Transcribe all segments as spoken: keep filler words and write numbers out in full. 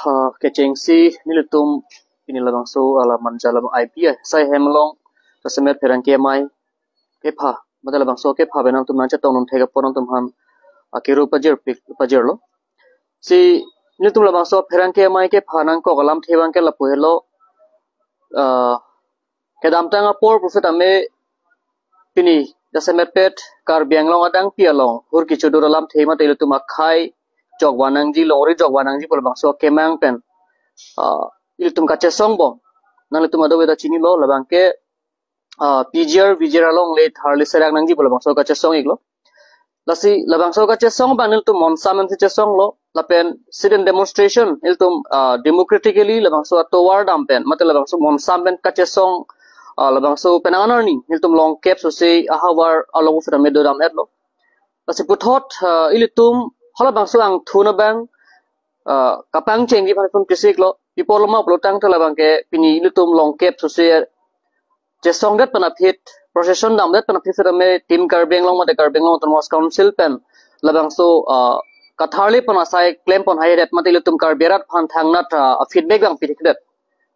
Ah, kechengsi nelitum pini labangso ala Manja labang I P A sai hem along jasemet pherangke amei kepha, mate labangso kepha pen nangtum nangchetong nang thek apor nangtum aphan akiru pajir pik pajirlo. Si nelitum labangso pherangke amei kepha nangkok alamthe abangke lapu helo. Ah, kedamtang apor pusitame pini jasemetpet Karbi Anglong adangpi along hur kechodur alamthe mate ilitum akhei jokvan nangji, longri jokvan nangji pu labangso kemang pen, ah, ilitum kachesong bom. Nanglitum kadokave ta chinilo, labangke, ah, P G R V G R alongle tharli serak nangji pu labangso kachesong iklo. Lasi labangso kachesong abang nelitum monsam pensi chesonglo, lapen sit-in demonstration nelitum, ah, democratically labangso atovar dam pen mate labangso monsam pen kachesong, ah, labangso penang an arni nelitum longkep sose ahavar along pusitame dodam-etlo. Lasi puthot, ah, ilitum halabangso angthun abang, ah, kapangchengji aphan ilitum chesiklo. Pi apotlo ma pulotangte labangke pini ilitum longkep sose chesongdet pen aphi, procession damdet pen aphi sitame Team Karbi Anglong mate Karbi Anglong Autonomous Council pen labangso, ah, katharli pon asai klem pon haidet mate ilitum Karbi arat aphan thangnat, ah, feedback abang pithekdet.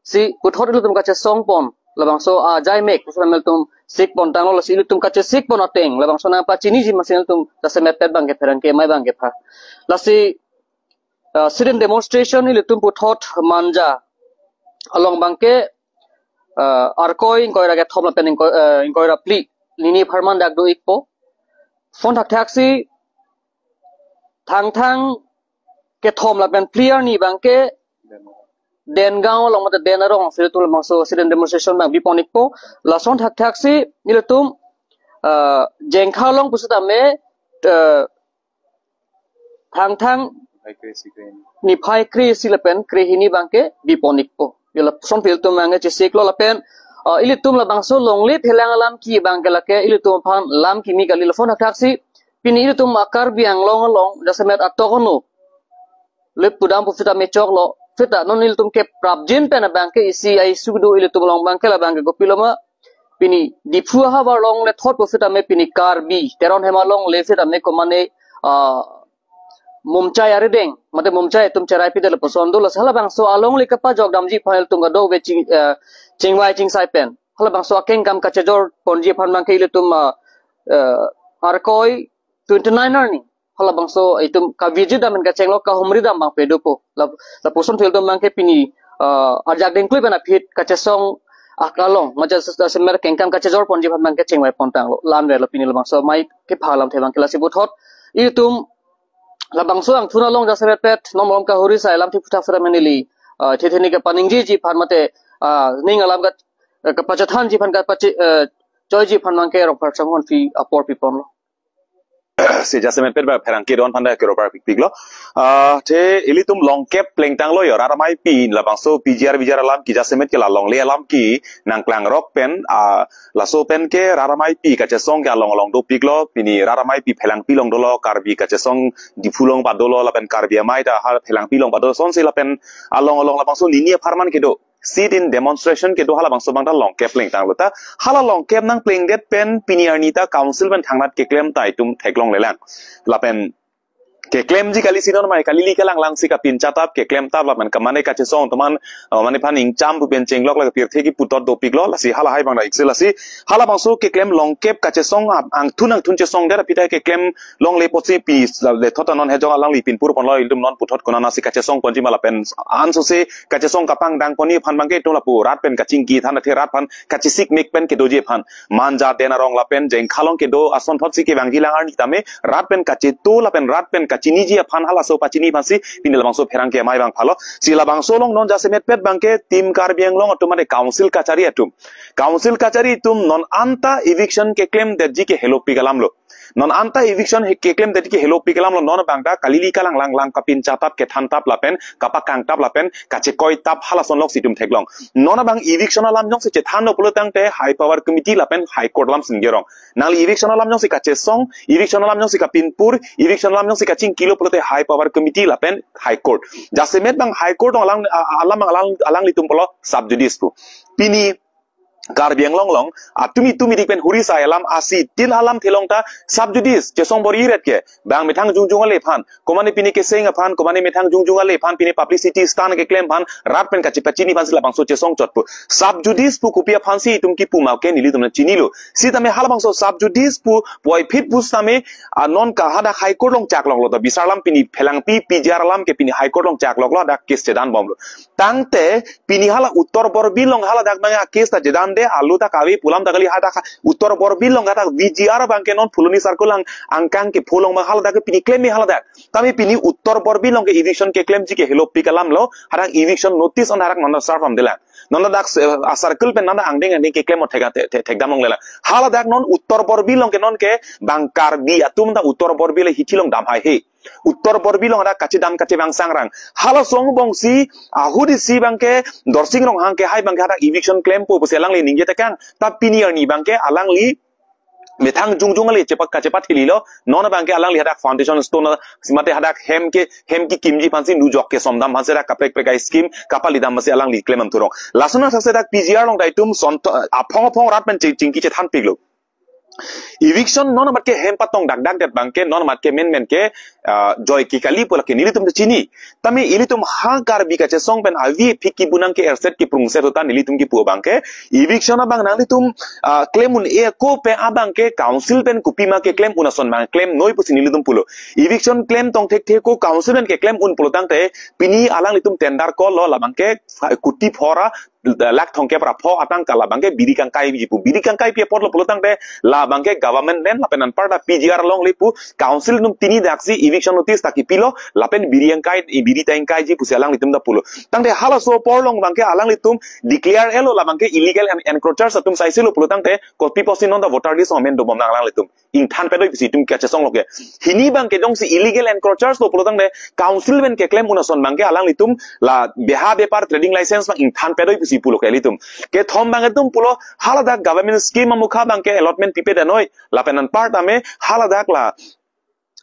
Si puthot ilitum kachesong pon labangso ajai mek pusitame ilitum sik pon tanglo. Lasi ilitum kachesik pon ateng labangso nangpachiniji amatsi ilitum jasemetpet abangke pherangke amei abangke pha. Lasi, ah, sit-in demonstration ilitum puthot Manja along abangke, ah, Arkoi ingkoi ra kethom lapen ingkoi, ah, ingkoi ra phli nini apharman dak do-ikpo. Lason thakthaksi Thangthang kethom lapen phli arni abangke Dengaon along mate Den arong si ilitum labangso sit-in demonstration abang bipon-ikpo. Lason thakthaksi ilitum, ah, Jengkha along pusitame, ah, Thangthang niphai kre isi lapen kre hini abangke bipon-ikpo. Hala lason pi ilitum abangke chesiklo lapen, ah, ilitum labangso longle phelang alam ke abangke lake ilitum aphan lam kimi kali. Lason thakthaksi pini ilitum a-Karbi Anglong along jasemet atok ono le pudam pusitame choklo. Seta non ilitum keprapjin pen abangke isi a-issue do ilitum along abangke labangke kopilo ma, pini Diphu ahavar along le thot pusitame pini Karbi Teron hem alongle sitame komane, ah, mumchai arideng mate mumchai atum cherai pidet lapuson do. Lasi halabangso alongle kapajok damji aphan ilitum kadokave ching, eh, chingvai chingsai pen halabangso akengkam kachejor ponji aphan abangke ilitum, ah, eh, Arkoi twenty-nine arni halabangso itum kavirji dam pen kachenglo, kahumri dam abang pedopo. La, lapuson pi ilitum abangke pini, ah, arjak dengklui pen aphi kachesong akalong mate jasemet kengkam kachejor ponji aphan abangke chingvai pon tanglo. La-an verlo pini labangso amei kepha alamthe abangke. Lasi puthot ilitum labangso angthun along jasemetpet non malom kahuri sai alamthe puthak sera menili, ah, thethe ni kapaningjiji aphan mate, ah, ning alam ka, eh, kapachethanji aphan kapache, eh, choiji aphan abangke Rongphar Chonghon aphi apor piponlo. Si jasemetpet ba pherangke don aphan ta kero par pikpiklo. Ah, te ilitum longkep plengtanglo yo, rat ameipi labangso P G R V G R alam ke jasemet ke la longle alam ke nangklangrok pen, ah, laso pen ke rat ameipi kachesong ke along along dopiklo, pini rat ameipi Phelangpi along dolo, Karbi kachesong Diphu along padolo, lapen Karbi amei ta ha Phelangpi along padolo, lasonsi lapen along along labangso nini apharman kedo sit-in demonstration kedo halabangso abang ta longkep plengtanglo ta, hala longkep nangplengdet pen pini arni ta council pen thangnat keklem ta itum theklonglelang. Lapen keklemji kali si non mai, kali li kalang lang si kapincha tap, keklem tap lapen kamane kachesong atum an, uh, mane aphan ingcham pu pen chenglok la pirthe kipu tot dopiklo, lasi hala hai abang ta ikse, lasi halabangso keklem longkep kachesong ang, angthun angthun chesongdet aphi ta keklem longle apotsi pi le thot non hejong alangli pinpur ponlo, ilitum non puthot konatsi kachesong ponji ma lapen ansose kachesong kapangdang ponji aphan abangke itum lapu rat pen kachingki than athe rat aphan kachesik mek pen kedoji aphan Manja Den arong lapen Jengkha along kedo ason thotsi kevangji lang arni tame rat pen kacheto lapen rat pen kachiniji aphan halaso pachini aphansi pini labangso pherangke amei abang phalo. Si labangso along non jasemetpet abangke Team Karbi Anglong atum mate council kachari atum, council kachari atum non anta eviction keklemdetji ke helopik alamlo. Non anta eviction he keklemdetji ke helopik alamlo, non abang ta kali li kalang lang lang kapincha tap, kethan tap lapen kapakang tap lapen kachekoi tap halason lok si itum theklong. Non abang eviction alam jongsi chethanlo pulotangte High Power Committee lapen High Court alam si ningjerong. Nangli eviction alam jongsi kachesong, eviction alam jongsi kapinpur, eviction alam jongsi kachingkilo pulote High Power Committee lapen High Court. Jasemet abang High Court along alang, a-, alam alang, alanglitum pulo sub judice pu. Pini Karbi Anglong along, atumi tumi dik pen huri sai alam asi tin alam thelong ta sub judice chesong bor-i ret ke, bang methang jongjong ale aphan, komane pini keseng aphan, komane methang jongjong ale aphan, pini publicity stunt keklem aphan, rat pen kachepachini aphan si labangso chesong chot pu. Sub judice pu kopi aphan si itum kipu ma ke nelitum nangchinilo. Sitame halabangso sub judice pu puvoiphit pu sitame, ah, non ke hadak High Court along chak longlo, to bisar alam pini phelangpi P G R alam ke pini High Court along chak longlo, hadak case chedan bomlo. Tangte pini hala Uttar Borbil along haladak abang a-case ta chedan de, alu ta kave pu alam ta kali, hadak Uttar Borbil along hadak V G R abang ke non Phuloni circle along angkang kepho along abang haladak ke pini klem-e haladak. Tame pini Uttar Borbil along ke eviction keklemji ke helopik alam lo, hadak eviction notice on hadak non serve damdelang. Non hadak, eh, a-circle pen non angdeng angdeng keklem o thek, thek, thek, thekdam longlelang. Haladak non Uttar Borbil along ke non ke bang Karbi atum ta Uttar Borbil hithi along dam haihe. Uttar Borbil along hadak kachedam kachevang sangrang. Halaso angbong si ahut isi abang ke Dorsing Ronghang ke hai abang ke hadak eviction klempo pusi alangli ningje tekang. Ta pini arni abang ke alangli methang jongjong ale chepak kachepat hililo. Non abang ke alangli hadak foundation stone mate hadak hem ke, hem kekimji aphan si nu jok kesomdam aphan si hadak kaprek prek a-scheme kapali dam aphan si alangli klem an thurong. Lason athak si hadak P G R along ta itum son tho-, aphong aphong rat pen ching, chingki chethanpiklo. Eviction non amat ke hem patong dak dak det abang ke, non amat ke men men ke, ah, joike kali pu lake nelitum ta chini. Tame ilitum ha Karbi kachesong pen avi phiki bunang ke erset kiprungset ahut ta nelitum kipu abang ke, eviction abang nanglitum, ah, klem un-e ako pen abang ke council pen kopi ma keklem un ason abang klem noi pusi nelitum pulo. Eviction klem tong thekthe ako council pen keklem un pulo tangte pini alanglitum tender call lo, labang ke kuti phora lakh thomkep ra pho atangka labang ke biri kangkaiji pu. Biri kangkaipi apotlo pulo tangte labang ke government land lapen anparta P G R alongle pu, council atum tini daksi eviction notice ta kipilo, lapen biri kangkai, biri ta kangkaiji pusi alanglitum ta pulo. Tangte halaso apor along abang ke alanglitum declare-elo labang ke illegal en-, encroachers atum saisilo pulo tangte kopi pusi non ta voter list along amen dobomnang alanglitum. Ingthan pedoi pusi itum kachesong lo ke. Hini abang ke jongsi illegal encroachers lo pulo tangte council pen keklem un ason abang ke alanglitum la beha bepar trading license abang ingthan pedoi pusi pulo ke ilitum. Kethom abang itum pulo haladak government scheme amukha abang ke allotment pipedet noi. Lapen anparta me haladak la,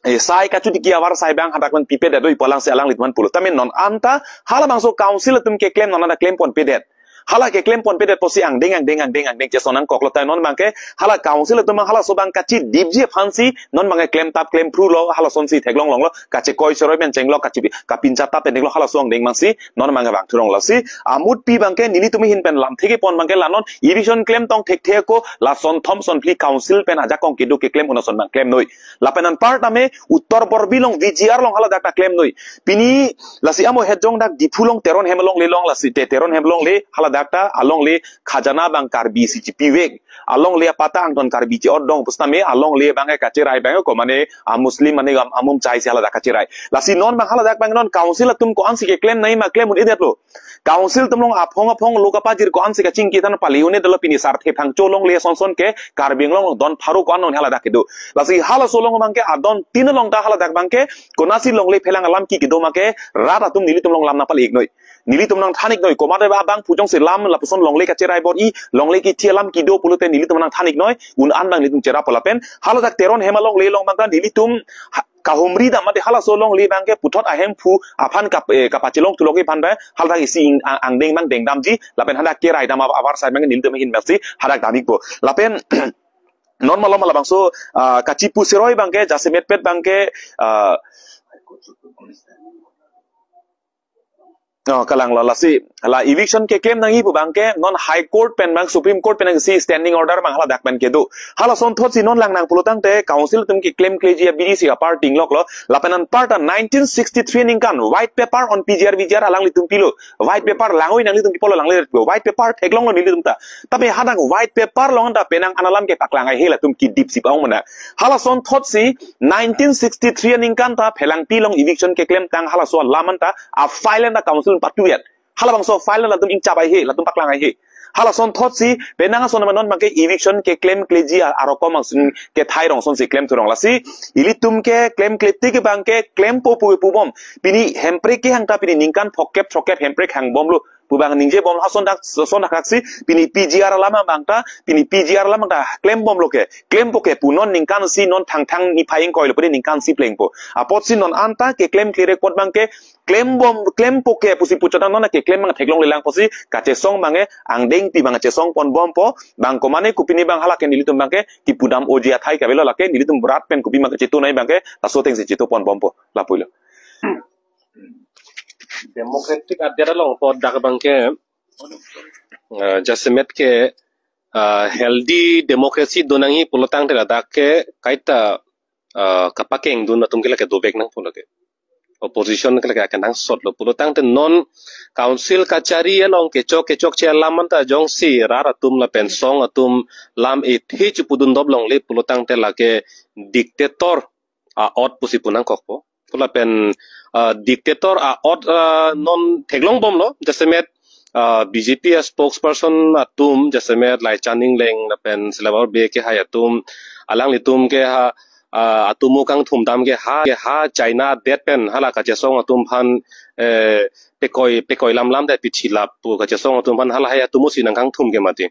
eh, sai kachutiki avar sai abang hadak pen pipedet noi pu alang si alanglitum an pulo. Tame non anta halabangso council atum keklem non anta klem ponpedet. Hala keklem ponpedet pusi angdeng angdeng angdeng angdeng cheson nangkoklo, tai non abang ke hala council atum abang halaso abang kachidipji aphan si non abang ke klem tap klem phrulo, halason si theklong longlo, kachekoi cheroi pen chenglo, kachi kapincha tap pen chenglo, halaso angdeng abang si non abang ke vang thurong lo si. Amutpi abang ke nelitum ahin pen lamthe kepon abang ke la non eviction klem tong thekthe ako lason thom son phli council pen ajakong kedo keklem un ason abang klem noi. Lapen anparta me Uttar Borbil along V G R along haladak ta klem noi. Pini lasi amo het jong dak Diphu along Teron hem alongle along lasi te Teron hem alongle haladak ta alongle khajana abang Karbi si chipivek. Alongle apata angton Karbi che-ot dong pusitame alongle abang ke kacherai abang ko mane a-Muslim mane am-, amum chai si haladak kacherai. Lasi non abang haladak abang non council atum ko-an si keklem nai ma klem un-edetlo. Council atum along aphong aphong lo kapajir ko-an si kachingki than pali un-edetlo, pini Sarthe Phangcho alongle son son ke Karbi Anglong along don pharo ko-an non haladak kedo. Lasi halaso along abang ke adon tin along ta haladak abang ke konasi longle phelang alam ki kedo ma ke rat atum nelitum along lam nangpale-ik noi. Nelitum nangthan-ik noi, komat abang pu jongsi lam lapuson longle kacherai bor-i, longle kithi alam kido pulote nelitum nangthan-ik noi, un an abang nelitum cherappo lapen haladak Teron hem alongle along abang ta nelitum ha-, kahumri dam mate halaso alongle abang ke puthot ahemphu aphan kap-, eh, kapachelong tulok aphan ba haladak isi ing-, ang-, angdeng abang dengdamji lapen hadak kerai dam ap-, avar sai abang nelitum ahin pen si hadak dam-ikpo. Lapen non malom labangso, ah, kachipu seroi abang ke jasemet pet abang ke, ah, oh, kalang lo lasi la eviction keklem nangji pu abang ke non High Court pen abang Supreme Court pen nangsi standing order abang haladak pen kedo. Halason thot si non lang nang pulo tangte council atum keklemkleji abidi si apar tingloklo. Lapen anparta nineteen sixty-three aningkan white paper on P G R V G R alanglitum pilo. White paper langoi nanglitum pi pulo, langle white paper theklonglo nelitum ta. Tapi hadak white paper along ta penang an alam kepaklang haihe, latum kidip si pa-ong mena. Halason thot si nineteen sixty-three aningkan ta Phelangpi along eviction keklem tang halaso alam an ta a-file an ta council patu-et. Halabangso file an latum ingchap haihe, latum paklang haihe. Halason thot si penang ason ma non abang ke eviction keklemkleji a-, arokom angsun kethai rong son si klem thurong lasi. Ilitum keklemkle tik abang ke klempo pu pubom. Pini Hemprek kehang ta pini ningkan phokep throkep Hemprek hangbomlo. pu abang ningje bom, lason dak, son dak si pini P G R alam abang ta, pini P G R alam ta klem bomlo ke, klempo ke pu non ningkan isi, non Thangthang niphai ingkoi lo pu ningkan isi plengpo. Apotsi non anta keklem klerek apot abang ke klem bom, klempo ke pusi puchot non keklem abang theklonglelang pusi kachesong abang ke angdengpi abang chesong pon bompo, bang komane kopine abang hala ke nelitum abang ke kipu dam oji athai ke avelo, lake nelitum rat pen kopi abang ke chetu nai abang ke laso ateng si chetu pon bompo, lapu-ilo. Democratic adet along apot dak abang ke, eh, jasemet ke, eh, healthy democracy do nangji pulo tangte ladak ke kaita, eh, kapakengdun atum ke lake dovek nangpo lake. Opposition ke lake akenangsot lo pulo tangte non council kachari along kechok kechokche alam anta jongsi rat atum lapen song atum lam ethe chepudun dop longle pulo tangte lake dictator a-ot pusi pu nangkokpo. Pu lapen, ah, dictator a-ot, ah, non theklong bomlo, jasemet, ah, B J P a-spokesperson atum, jasemet Laichan Engleng lapen Silabor Bey kehai atum, alanglitum ke ha, ah, atomo kangthum dam ke ha, ke ha China adet pen hala kachesong atum aphan, eh, pekoi, pekoi lamlam det pithilap pu kachesong atum aphan halahei atomo si nangkangthum ke mati.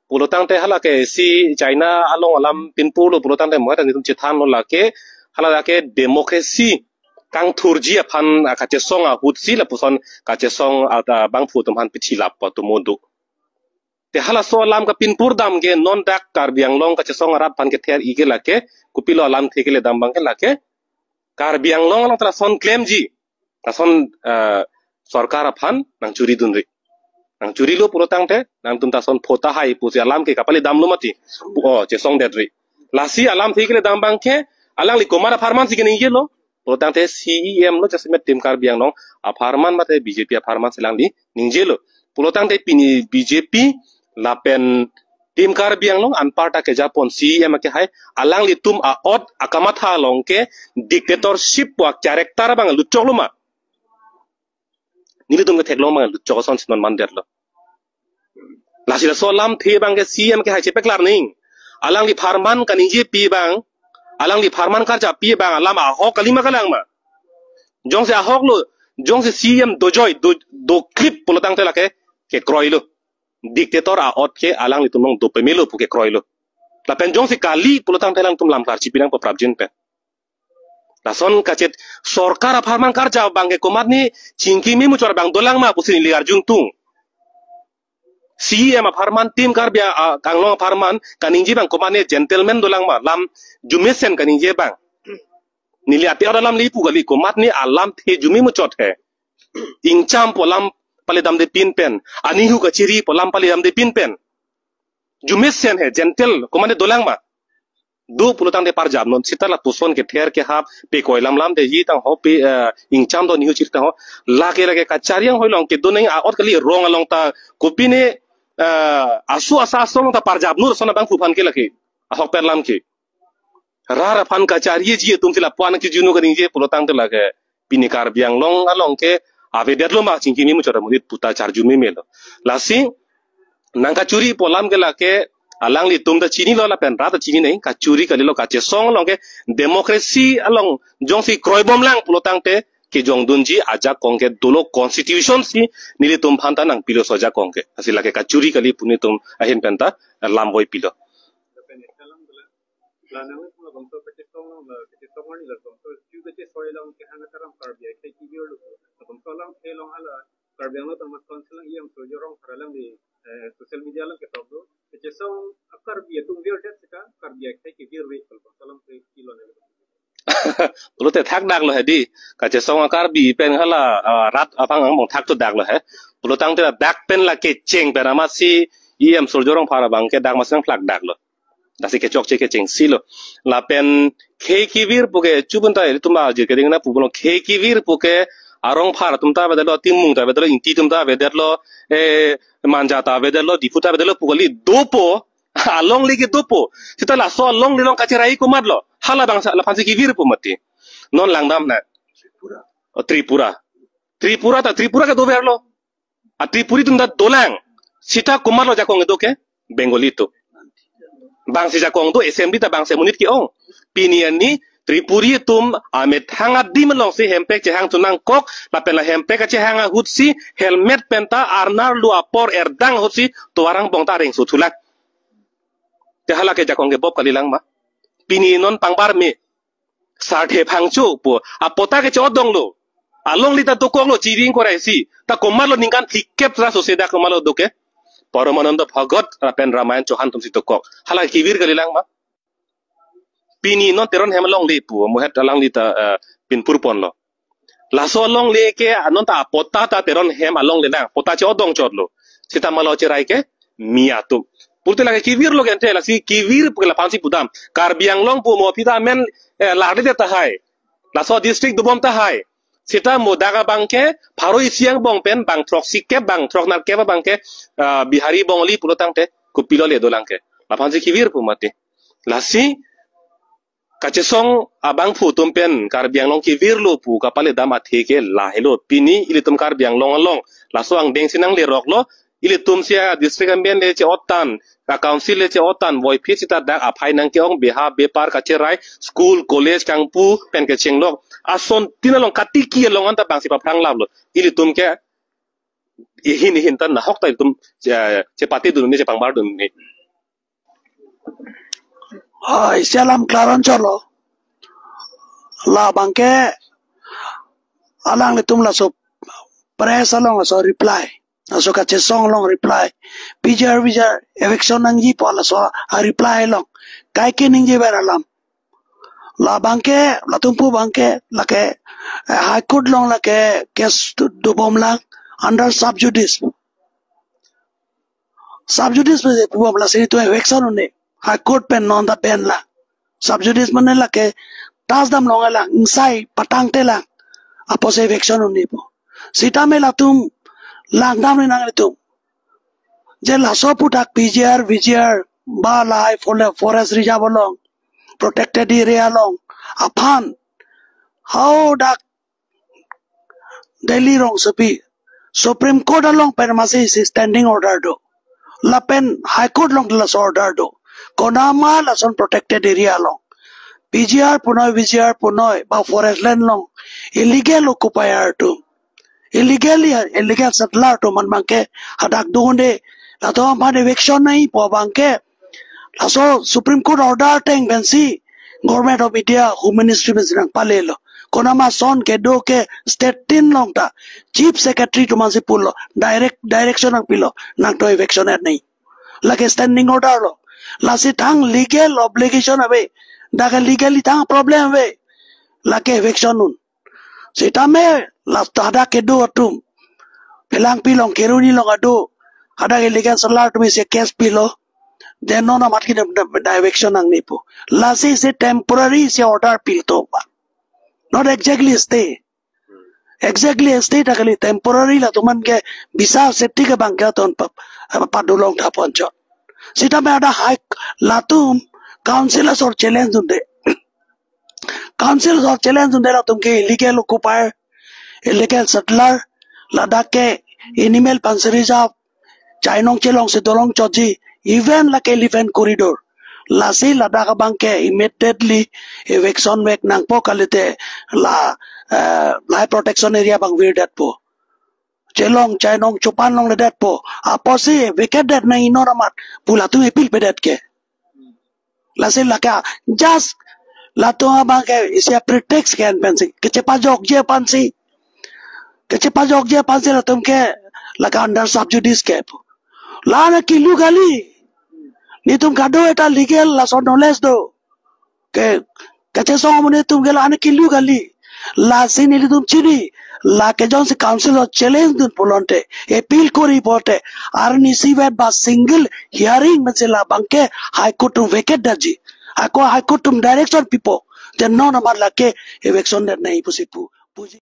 Pulo tangte hala ke si China along alam pinpurlo pulo tangte mo ta nelitum chethanlo lake, hala lake democracy kangthurji aphan, ah, kachesong ahut si lapuson kachesong, ah, ah, bangphu atum aphan pithilap pu atomo do. Te halaso alam kapinpur dam ke non dak Karbi Anglong kachesong arat aphan kether-i ke lake, kopilo alamthe kele dam abang ke lake, Karbi Anglong along ta lason klemji, lason, eh, sorkar aphan nangchuri dunri. Nangchurilo pulo tangte, nangtum ta lason pho tahai pusi alam ke kapale damlo mati. O, chesong detri. Lasi alamthe kele dam abang ke, alangli komat apharman si keningjelo. Pulo tangte C E M lo jasemet Team Karbi Anglong apharman mate B J P apharman si alangli ningjelo. Pulo tangte pini B J P lapen Team Karbi Anglong anparta kejapon C E M kehai alanglitum a-ot akamatha along ke dictatorship pu a-character abang lutchoklo ma. Nelitum ke theklong abang lutchok ason si non mandetlo. Lasi laso alamthe abang ke C E M kehai chepaklar ning. Alangli apharman kaningjepi abang, alangli apharman karjapi abang alam ahok kali ma kalang ma. Jongsi ahok lo, jongsi C E M dojoi, do, doklip pulo tangte lake kekroilo. Dictator a-ot ke alanglitum along dopemelo pu kekroilo. Lapen jongsi kali pulo tangte alangtum lam klarchipi nangpo prapjin pen. Lason kachet sorkar apharman karja abang ke komatne chingki memuchot abang dolang ma pusi neli arjung tung. C E M apharman, Team Karbi a, a, Anglong apharman kaningje abang komatne gentleman dolang ma, lam jumesen kaningje abang. Neli ate ora lam le pu kali, komatne alamthe jume muchot he. Ingcham pu alam pale damde pinpen, anihu kachiri pu alam pale damde pinpen. Jumesen he, gentle, komatne dolang ma. Do pulo tangte parjap non, seta lapuson kether kehap, pekoi lamlam detji tangho, pe, eh, ingcham do nihu chiri tangho. Lake lake kachari anghoi along kedo nangji a-ot kali, rong along ta kopine, eh, asu asa asong ta parjap non, lason abangphu aphan ke lake. Ahok pen lam ke. Rat aphan kachariji atum si lapu-an kijunu kaningje pulo tangte lake pini Karbi Anglong along ke avedetlo ma chingki memuchot amonit pu ta charju memelo. Lasi nangkachuri pu alam ke lake alanglitum ta chinilo lapen rat ta chini nang, kachuri kalilo, kachesong along ke democracy along jongsi kroibomlang pulo tangte kejongdunji ajakong ke dolo, constitution si nelitum aphan ta nangpilo laso ajakong ke. Lasi lake kachuri kali pu nelitum ahin pen ta lam voipilo. Lanang le pula bangso kachesong along la, kachesong arni la bangso ju kachesoi along kehang ataram Karbi akhei kibir lo. Bangso alamthe along hala Karbi Anglong Autonomous Council along E M Surjya Rongphar alangli, eh, social media along ketok do. Kachesong a-Karbi atum virdet seta Karbi akhei kibir ve, bangso alamthe kilo ne. Pulote thakdaklo he di. Kachesong a-Karbi pen hala, ah, rat aphan angbong thakto daklo he. Pulo tangte dak pen la kecheng pen amatsi E M Surjya Rongphar abang ke dak amatsi nangphlakdaklo. Lasi kechokche kechengsi lo. Lapen khei kibir pu ke chubun ta ilitum ajir keding na pu pulo, khei kibir pu ke a-Rongphar atum ta avedetlo, Timung ta avedetlo, Ingti atum ta avedetlo, eh, Manja ta avedetlo, Diphu ta avedetlo pu kali, dopo, alongle ke dopo. Seta laso alongle along kacherai komatlo. Hala abang sa, laphansi kibir pu mati. Non langdam na. O, Tripura. Tripura ta, Tripura ke doverlo. A-Tripuri atum ta dolang. Seta komatlo ajakong kedo ke? Bengali atum. Bangsi ajakong do, assembly ta bangsi amonit ke-ong. Pini arni Tripuri atum amethang adim alongsi hemprek chehang chonangkok, lapen la hemprek kachehang ahutsi helmet penta arnarlo apor erdang ahutsi tovar angbong ta areng so thulak. Te hala ke jakong ke bop kalilang ma? Pini non pangbar me. Sarthe phangcho pu. Apota ke chodonglo. Alongle ta dokoklo chiring korai si. Ta komatlo ningkan phlikep ra sose dak komatlo do ke? Paramananda Bhagat lapen Ramayan Chauhan atumsi dokok. Hala kevir kalilang ma? Pini non Teron hem alongle pu, muhet alangli ta, eh, pinpur ponlo. Laso alongle ke non ta apota ta Teron hem alongle nang, pota chodong chotlo. Seta malo cherai ke mi atum. Purte lake kevirlo gente, lasi kevir pu ke laphansi pudam. Karbi Anglong pu mo aphi ta amen, eh, larle tahai. Laso district dobom tahai. Seta mo dak abang ke pharo isi angbong pen bang throksikep bang throknerkep abang ke, ah, Bihari Bongali pulo tangte kopilo le dolang ke. Laphansi kevir pu mati. Lasi kachesong abangphu atum pen Karbi Anglong kevirlo pu kapale dam athe ke lahelo. Pini ilitum Karbi Anglong along laso angdengsi nangleroklo. Ilitum si a-district amen le che-ottan, a-council le che-ottan, voiphit seta dak aphai nangke-ong, beha bepar kacherai, school, college kangpu pen kechenglok. Asontin along katiki along anta bangsi paphrang laplo. Ilitum ke ihin ihin tan nahok ta ilitum che, chepatedun ne, chepangbar dun ne. Oi, isi alam klaron cholo. Labang ke alanglitum laso press along laso reply. Laso kachesong along reply. P G R, V G R, eviction nangji pu laso a-reply along. Kaike ningjever alam. Labang ke, latum pu abang ke, lake, eh, High Court along lake case do, dobom lang under sub judice. Sub judice pu pubom, lasi itum eviction un-e. High Court pen non ta pen la. Sub judice mane lake tas dam long lang, ingsai patangte lang. Apotsi eviction un-e pu. Sitame latum langdamri nanglitum. Je laso aputhak P G R, V G R, ba lahai fore-, forest reserve along, protected area along aphan hadak Delhi rongsopi Supreme Court along pen masi isi standing order do. Lapen High Court along laso order do. Konama lason protected area along P G R punoi, V G R punoi, ba forest land along illegal occupier atum, illegally, illegal settler atum an abang ke hadak do un-e, latum aphan eviction nangji pu abang ke laso Supreme Court order ateng pensi Government of India Home Ministry pensi nangpalelo. Konama ason kedo ke state tin along ta Chief Secretary atum ansi pulo, direct direction nangpilo, nangtum eviction et nangji. Lake standing order lo. Lasi thang legal obligation ave. Dak legally thang problem ave. Lake eviction un. Sitame la hadak kedo atum, Phelangpi along, Kheroni along ado, hadak illegal settler atum isi case pilo. Then non amat ke di-, di-, eviction nangne pu. Lasi isi temporary isi order pilo to ba. Not exactly stay. Exactly stay ta kali, temporary latum an ke bisa safety ke abang ke ton pap, apa padulong thapon chot. Sitame hadak high latum council asor challenge dunde. Council asor challenge dunde latum ke illegal occupier, illegal settler, ladak ke animal aphansi reserve, chainong chelongsi dolong chotji, even lake elephant corridor. Lasi ladak abang ke immediately eviction vek nangpo kalite la, eh, lahai protection area abang virdetpo. Chelong chainong chopan longledetpo. Apotsi vacate det nangji non amat pu latum appeal pedet ke. Lasi lake just latum abang ke isi pretext ke-en pensi, kechepajokji aphansi. Kechepajokji aphansi latum ke lake under sub judice ke pu. La-an akelu kali. Netum kado-eta legal laso knowledge do. Ke, kachesong amonit atum ke la-an akelu kali. Lasi nelitum chini, lake jongsi council along challenge dun pulote, appeal kori pulote, arnisi vet ba single hearing pensi labang ke High Court atum vacate detji. Ako High Court atum direction pipo. Je non amat lake eviction det nangji pusi pu. Puji.